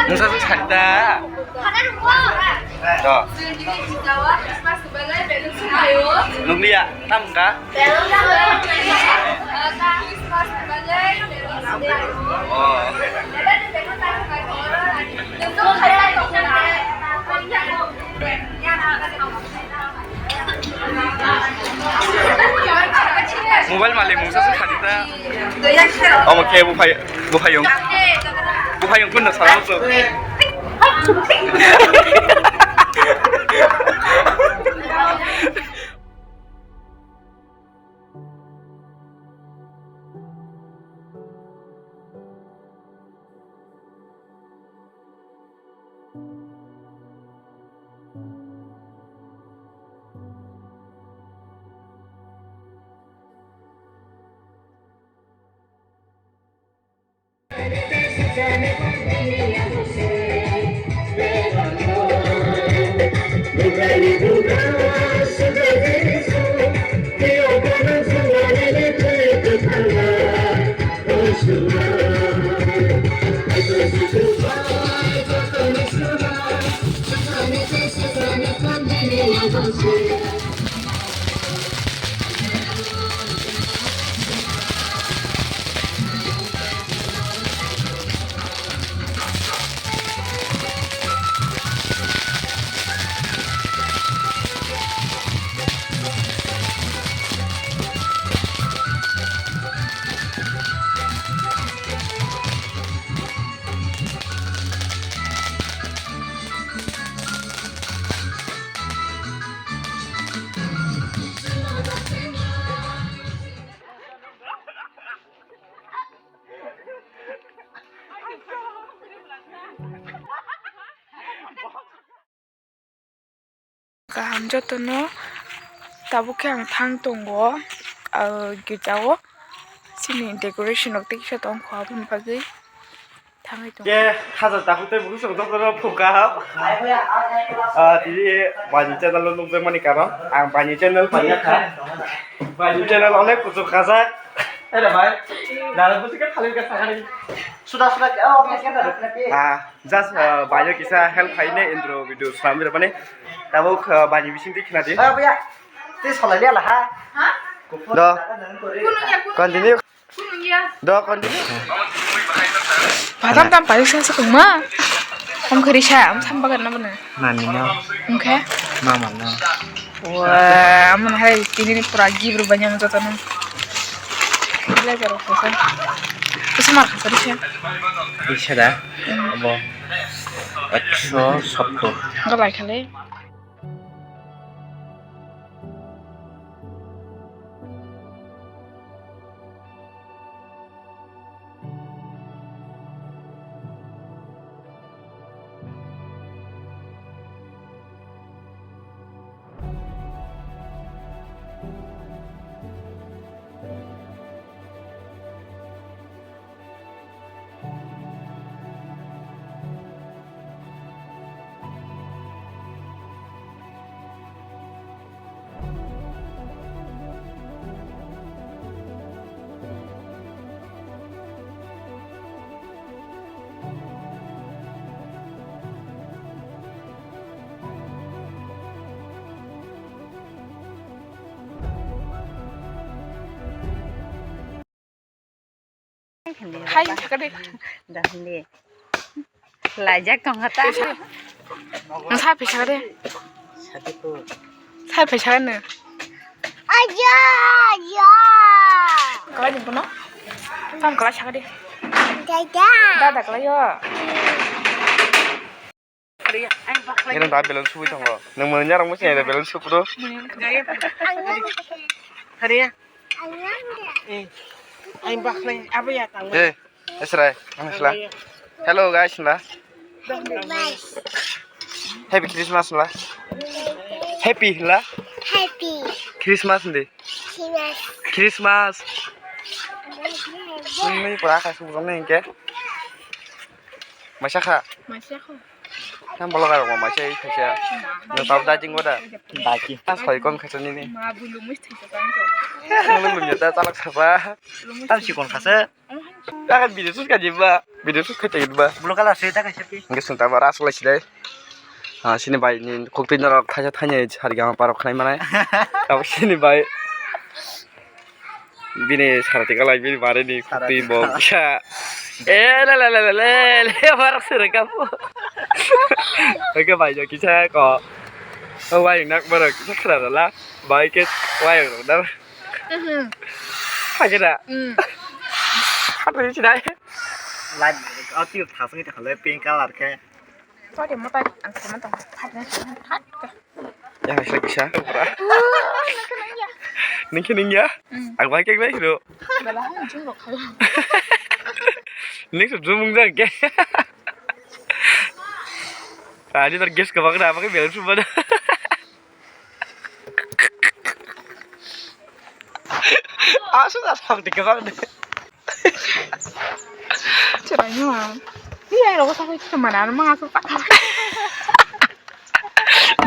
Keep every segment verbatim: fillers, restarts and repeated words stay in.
Nungsa se sari da. To. Nukliya, tam ka? Oh. Mobile malik mungsa se khadi ta. Omo khe buphai, buphayung. Buphayung kunno sara muchung. Kaham jotono, tabuk khe ang thang tongo, ah, girjao. Chini decoration rok tei kisa tongkho, aboni bagwi thangwi tongo. Ye, khaja takhuk tei bukhuk song jotono phung kaham. Ah, tini bani channel o nukjakmani karon, ang bani channel paiya kha. Bani channel onek kuchuk khajak. Ere bhai, dara busi khe thalwi khe sakari. Suda suda khe, oh, khe khe dara khe. Ah. Just, uh, baino kisa help khaine intro video swnamwi rwmani. Tabuk, uh, baini bisingtwi khna di. Ah, buya. Tei solai liya laha. Ha? Do. Continue. Do, continue. Badam tam paisa sa kwma. Om khari sa, om sam bagan na bana. Nani no? Om khe? Mama no. Wah, aman hai tini ni pura gibru banyam jotono. Blazer rok khasa. Kisa mar khasa risa. Risa da? Hmm. Abo ekso sottor. Galai khale. Hai, sakade. Dah, hindi. Lajak tong kata. Nang sa pisa de. Satu tu. Sa pisa ne. Aja, aja. Kala di bono. Tam kala sakade. Dada. Dada kala yo. Ini dah balance suwi tong lo. Nang mana nyarang mesti ada balance suwi tu. Hari ya. Eh, aing bakhlai abo ya tang. Eh, esrai, ang sila. Hello guys, sila. Happy Christmas sila. Happy sila. Happy Christmas ndi. Christmas. Christmas. Ini pura kasih bukan nih ke. Masya kha. Masya kha. Nang bolong arok mamai se khaisa. Nang tabuk dating bo da. Daki. Ang soi kom khaisa nini. Ma bulu muis thaisa tang to. Nang lung ya ta chalak sapa. Tam sikon khasa. Takan video shoot khaji ba. Video shoot khaji ba. Bulu kala se ta khaisa pi. Nge sung ta ba ras lai sidai. Ah, sini bai ni kok twi norok thaisa thaini sari gama parok khnai manai. Abo sini bai. Bini sara tika lai bini bare ni kok twi bo kisa. Eh, le, le, le, le, le, le, barok sere kapo. Oke, bai, jo, kisa ko. O, bai, nak barok kisa khra la. Bai ke, bai, rok da. Mhm. Hake da. Mm. Hatu ni sinai. Lai, o twi thasung ita khale pink color ke. Sorry, mo tai ang sama tong. Phat na, phat ka. Yang bisa bisa. Ningke ningya. Mm. Aku pakai gua hidup. Bala, jung lo khala. Ning su jumung jang ke. Tadi tar gas kebak na, pakai belum semua dah. Asu tak sampai kebak deh. Chwraino ang. Iya, rokho sakhe khe mana, ano manga sok sakha.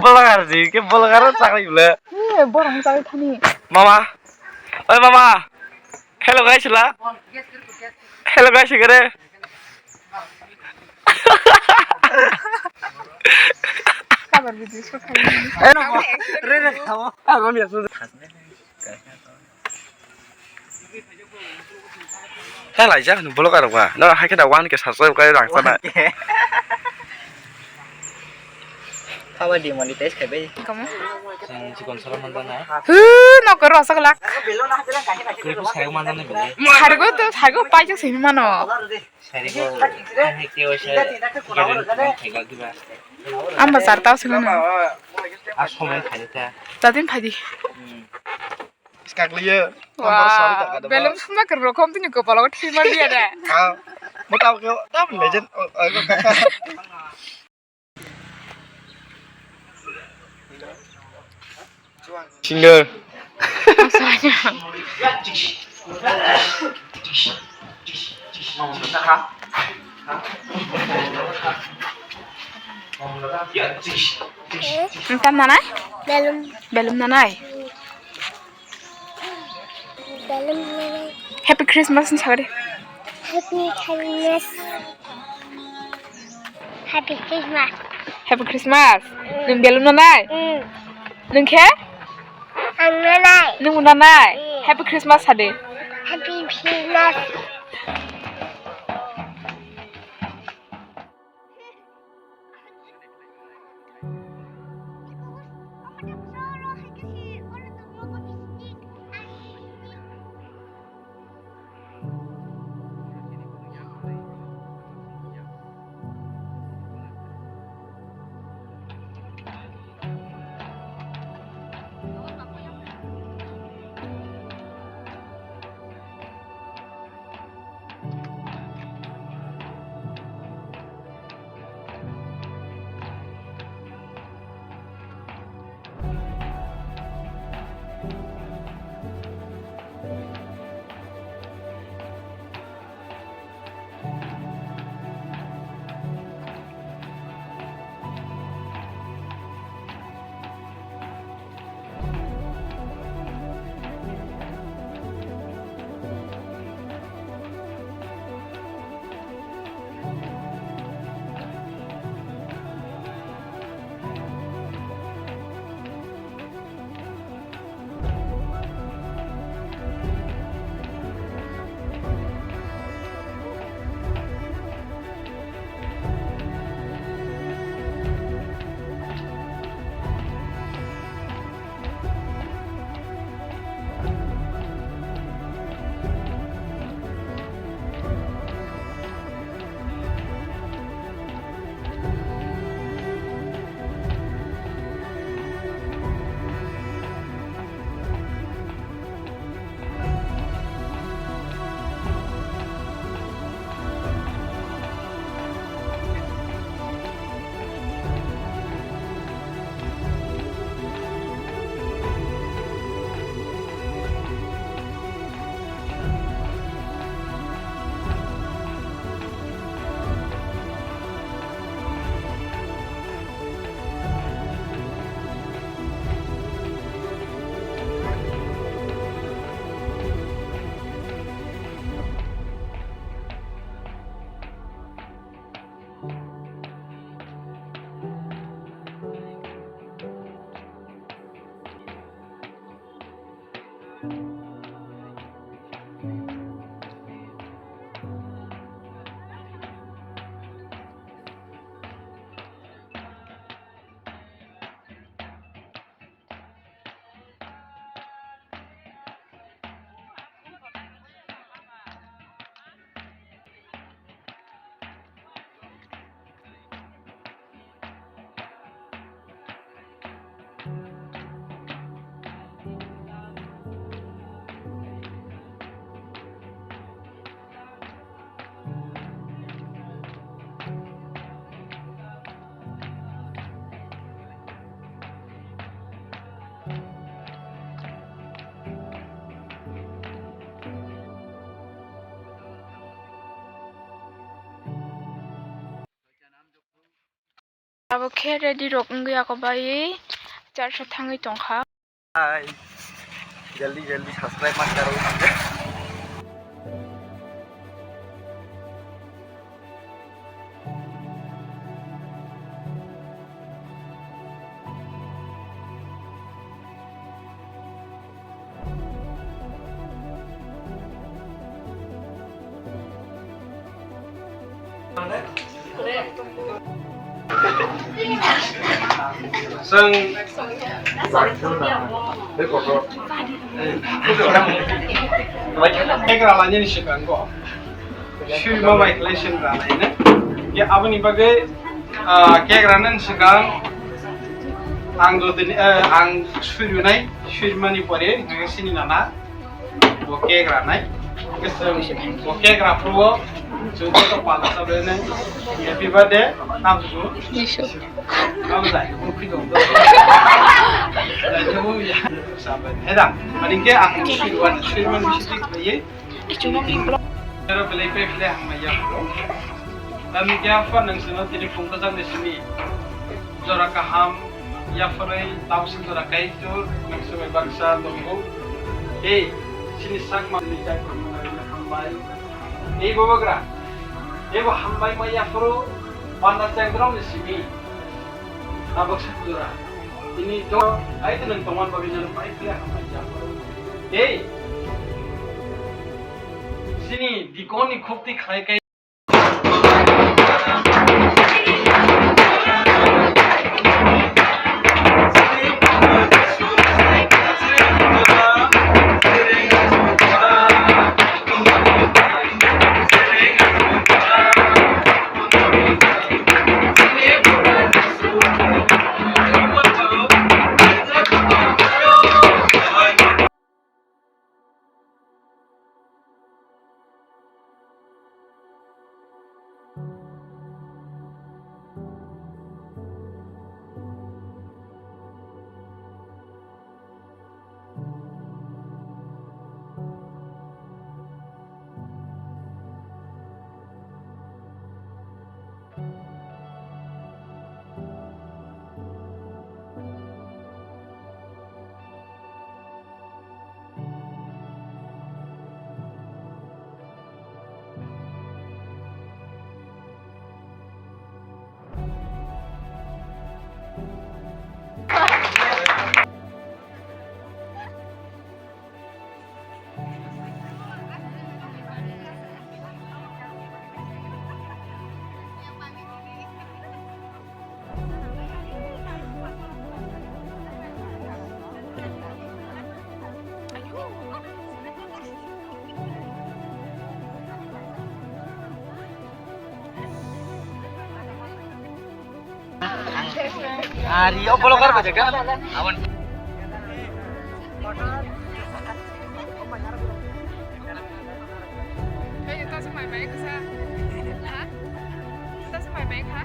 Bolong arji, ke bolong aro sakha ibla. Iya, borong sakhe thani. Mama. Oi, mama. Hello, guys, la. Hello, guys, kare. Kabar video shoot khai. Eh, no. Re, re, khawo. Ah, mami, asu. Hei, laijak hwnwi vlog arok ba. Norok hai khe da one K subscribe kai rang sana. Haba demonetize khai bai. Kamu? Chikon sara manjana. Hu, nokor rosok lak. Kuri ku sayo manjana bini. Sarigo to, sarigo paijak sini mano. Sarigo, hai ke o se, garen khaigal diba. Amba sar tao sini mano. A somoi khai ta. Tadin phaidi. Hmm. Skakliya. Wah, belum sumba kerbo kom tini kopalo thima dia da. Ah, mo tao ke, tao legend. Singer. Tam nanai? Belum. Belum nanai? Belum nanai. Happy Christmas ni sagari. Happy Christmas. Happy Christmas. Happy Christmas. Nwng belum nanai? Mm. Nwng khe? Ang nanai. Nwng nanai? Mm. Happy Christmas sadi. Happy Christmas. Abo khe ready rok wngwi ako bai charsa thangwi tongkha. Hi. Jaldi jaldi subscribe ma karo. Chwng ekra lainani swkango swima bai khlai seng ranaino. Aboni bagwi, ah, cake ranani swkang ang jodi, eh, ang swi rwnai, swi rwmani pore hwnkhe sini nana. Bo cake ranai. Bo cake raphuru o chwng joto pala sabene happy birthday. Tamo. Tamo jai. Heda, manike ang swiwan, swiwan bisi khlaiwi. Ero belai pai belai hambai ya. Tamo khe apha nang sino tini phung bwsakni simi. Jora kaham, yapharwi tabuk se jora kaitor, nang swbai baksa tongo. Ei, chini sakma ni chai phang manai hambai. Ei bobagra, ebo hambai ma yapharo, panda chengdrong ni simi. Tabuk se jora. Tini do, ai tenang tongan babi nang pai phle hambai yapharo. Ei, chini dikon ni khukti khlai kai. Ari, o bolokar bajak kan? Awan. Hey, ito sa may may ka sa. Ha? Ito sa may may ka?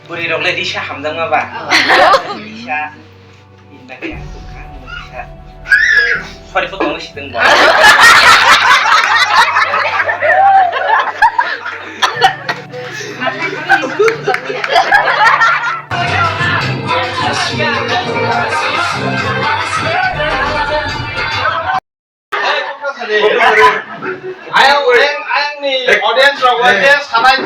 Bwrwi rok le risa hamjakma ba? Risa. Inda khe ang tongkha, ang tongkha. Sorry, photo no sideng ba. Ayang, ayang, ayang ni audience rok, audience, sanai,